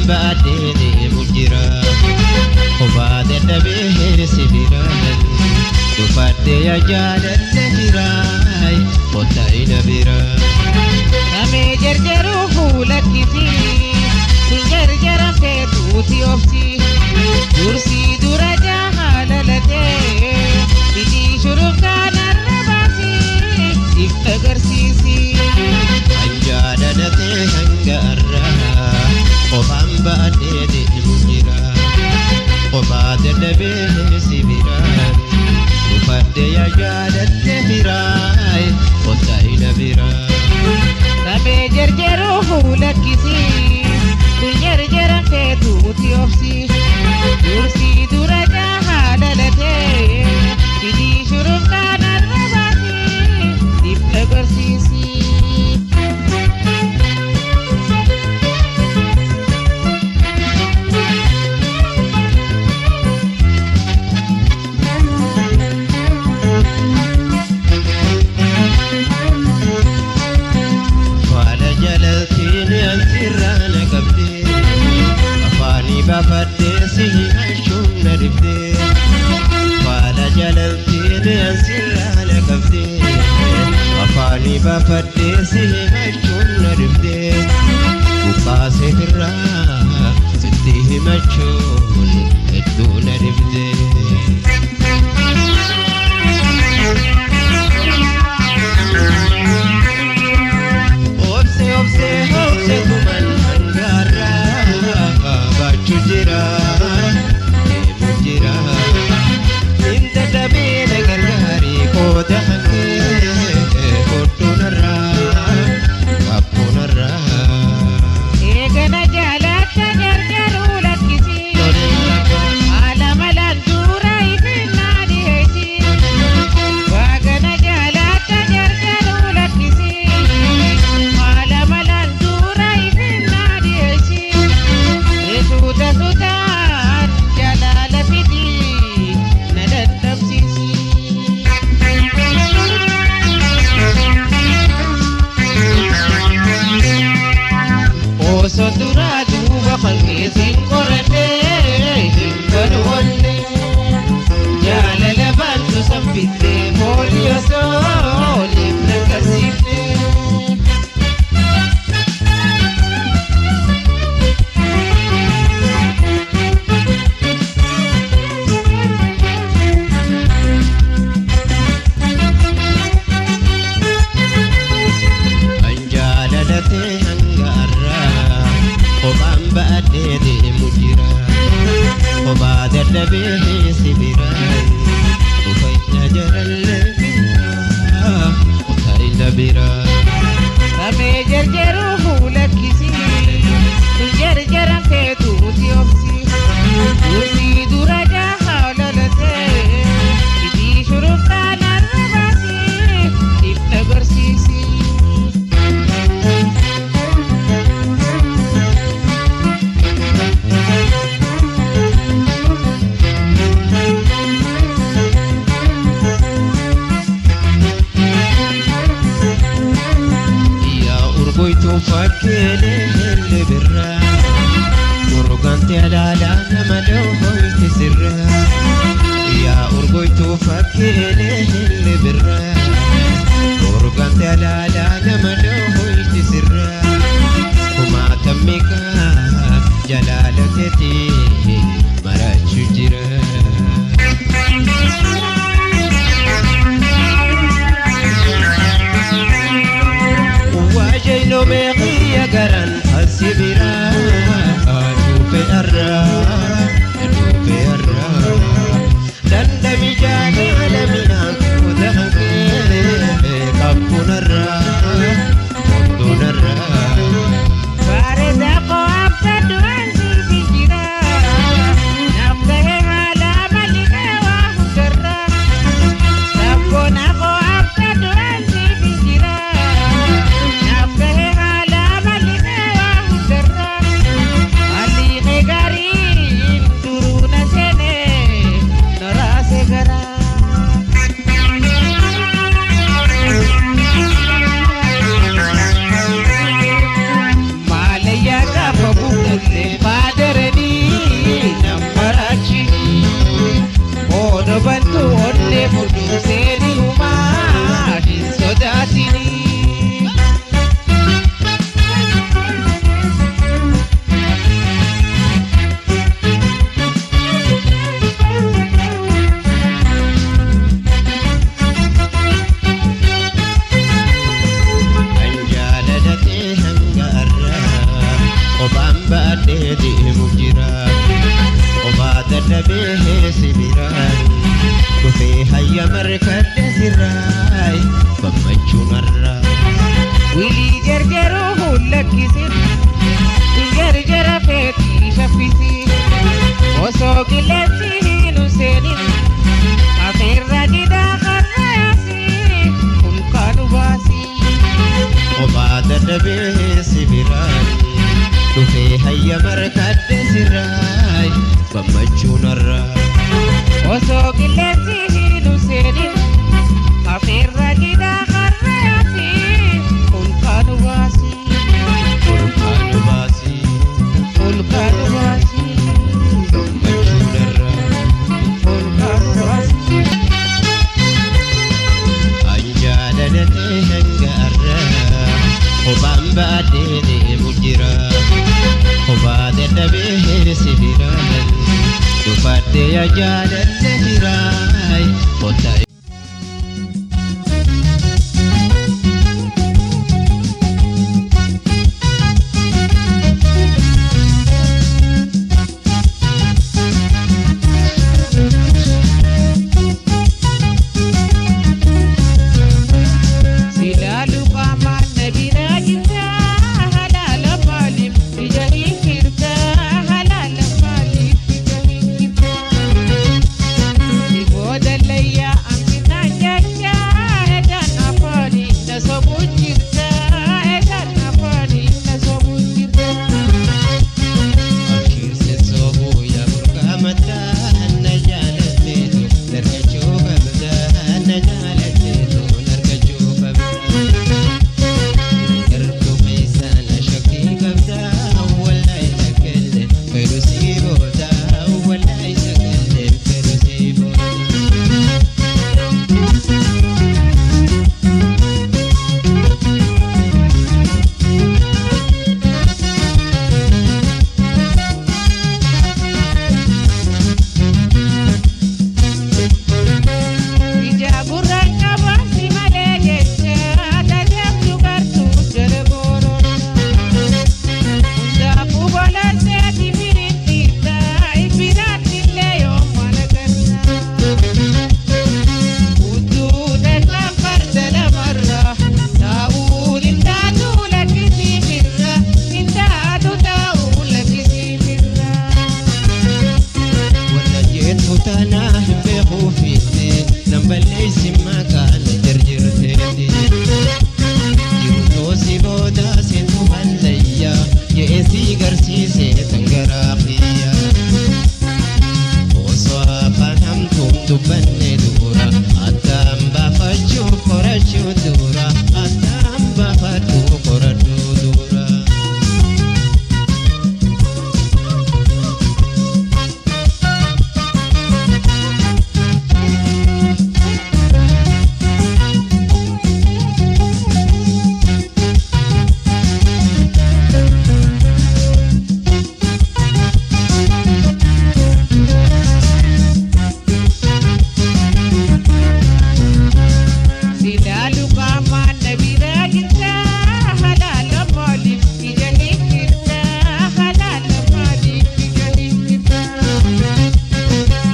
Baadhee deemu jira. Kophaa dadhabee si biraan dhufadhee yaa jaalallee firaay kottaa ina biraa. Samee jarjaruu fuulakkisii sin jarjaran feetuuti obsi dursii dura jaalalatee hidhii shurufkaa narra baasii if agarsiisi. An jaalalatee hanga har'aa kophaan baadhee deemu jira. Kophaa dadhabee si biraan dhufadhee yaa jaalallee firaay kottaa ina biraa. Samee jarjaruu fuulakkisii sin jarjaran feetuuti obsi dursii dura jaalalatee hidhii shurufkaa narra baasii if agarsiisi. Faana jalaltiin ansirraa na qabdee afaanii baafadhee si himachuun na dhibdee. Faana jalaltiin ansirraa na qabdee afaanii baafadhee si himachuun na dhibdee. Buqqaasee irraa sitti himachuun hedduu na dhibdee. Obse obse obse tuman hangaarraa baachuu jira deemu jira. Inta dabeela gargaarii qooda hangee hodhuunarraa qabbuunarraa. Eegana jaalatta jarjaruu lakkisii haala malaan dura ifinnaa dhiheessi. Waagana jaalatta jarjaruu lakkisii haala malaan dura ifinnaa dhiheessi. Suuta suutaan jaalala fidii na dadhabsiisi. Osoo duraa duuba qalbeessiin qoradhee hin banuwanne jaalala baantu sanfittee foolii osoo liif naqqabsiifne. An jaalalatee hanga har'aa kophaan baadhee deemu jira. Kophaa dadhabee si biraan dhufa jarallee biraa kottaa ina biraa. Samee jarjaruu fuulakkisii sun jarjaran feetuuti obsi dursii dura jaalalatee hidhii shurufkaa narra baasii if agarsiisi. Yaa urgoytuu fakkeelee helle birraa Urgante alaalaa nama dhoofti sirraa. Yaa urgoytuu fakkeelee helle birraa Urgante alaalaa nama dhoofti sirraa. Kumaata meeqaa jalaala teetii maraachuu jira. Waajjirri meeqii garan asi biraa dhufe irraa dhufe irraa dandami jaalala mi'aan kuta hangee qabbuunarraa hodhuunarraa. Bareeda qo'aabsa duraan siif jira. Naaf ta'e haala malee waa hundarra. Sabboona qo'aabsa duraan siif jira. Naaf ta'e haala malee waa hundarra. Dadhabee si biraan dhufee hayya markadde sirraay gammachuun har'aa. Osoo qilleensi hin seenin hafeerra didhaa harreefi olkaanu baasii. Olkaanu baasii. Olkaanu baasii. Gammachuun har'aa. Olkaanu baasii. Anjaalalate hanga har'aa kophaan baadhee deemu jira. Kophaa dadhabee si biraan dhufadhee yaa jaalalle jiraay kottaa. Silaalu qaamaan na biraa jirta halaala maaliif ija hin hirta halaala maaliif ija hin hirta. Si booda layyaa amsinaan jecha edaan afaanii na sobuu jirta edaan afaanii na sobuu jirta. Abshiirse soobuu yaa burqaa mataa na jaalatteetu nargachuu qabda na jaalatteetu nargachuu qabda. Gartuu keessaa na shakkii qabda wallaahi takkalle fedhu sii booda wallaahi takkalle fedhu sii booda. Ija gurraan qaba si malee jecha tajaajiltu gartuu jala booroodha. Hundaafuu bolasee firiin dhiirta ibiraatti illee yoo mana garta. Utuu takkaan farda lamarra taa'uun hin taatu lakkisii firra hin taatu taa'uun lakkisii firra. Warra jettu tanaa hin beekuu fiitte nan balleessi maqaa na jarjarteetti. Jirutoo si booda seentu hallayyaa je'ee garsiise tan garaa kiyya. Osoo afaan hamtuun dubbanne dura addaan baafachuu qorachuu dura addaan baafachuu qoradhuu dura. Silaalu qaamaan na biraa jirta halaala maaliif ija hin hirta halaala maaliif ija hin hirta.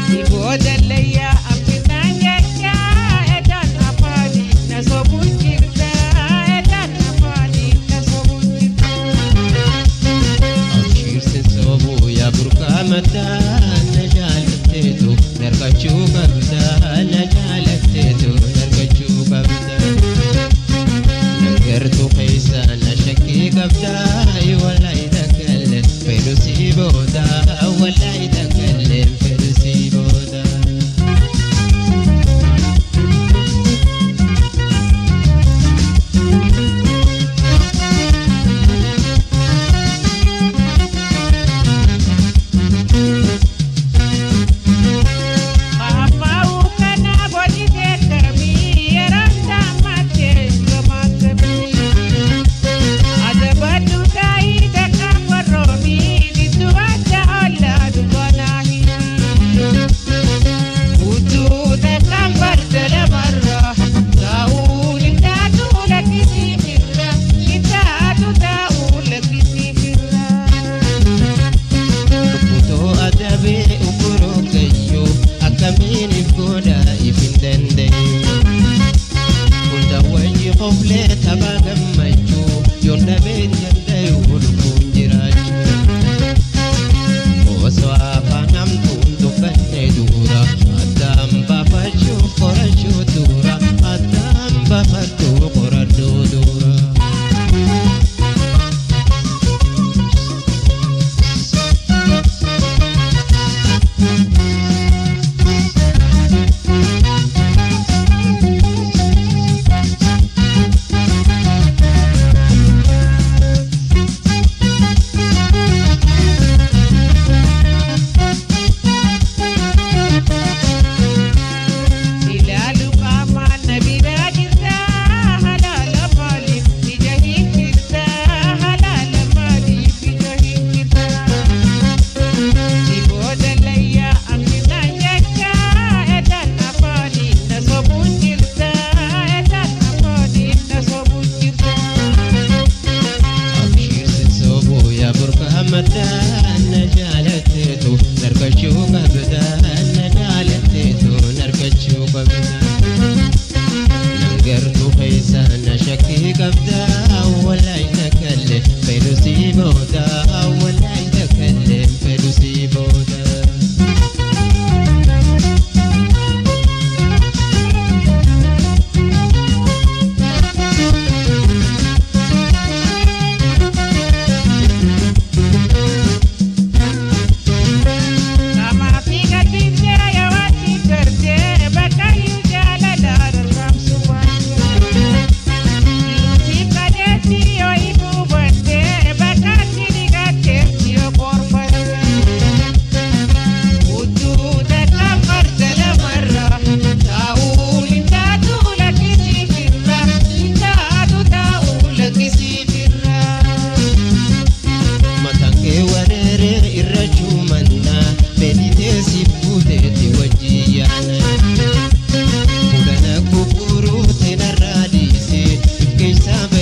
Si booda layyaa amsinaan jecha edaan afaanii na sobuun jirta edaan afaanii na sobuun jirta. Abshiirse soobuu yaa burqaa mataa na jaalatteetu nargachuu qabda na jaalatteetu nargachuu qabda. Nagartuu keessa na shakkii qabda wallaahi takkalle fedhu sii booda wallaahi takkalle fedhu sii booda. Ammaa kana boodisee kamii yeroo saammattee gamaa kamii. Adabadhu taa'ii takka warroomii dittu adda ollaa dubanaa himi. Utuu takkaan farda lamarra taa'uun hin taatu lakkisii firra hin taatu taa'uun lakkisii firra. Lubbutoo adabee ukuroo gayyoo akkamiin if godha if hin danda'e. Hunda wayii qoflee taphaa gammachuu yoon dhabee hin danda'u lubbuun jiraachuu. Osoo afaan hamtuun dubbanne dura addaan baafachuu qorachuu dura addaan baafachuu qoradhuu dura. Keessa.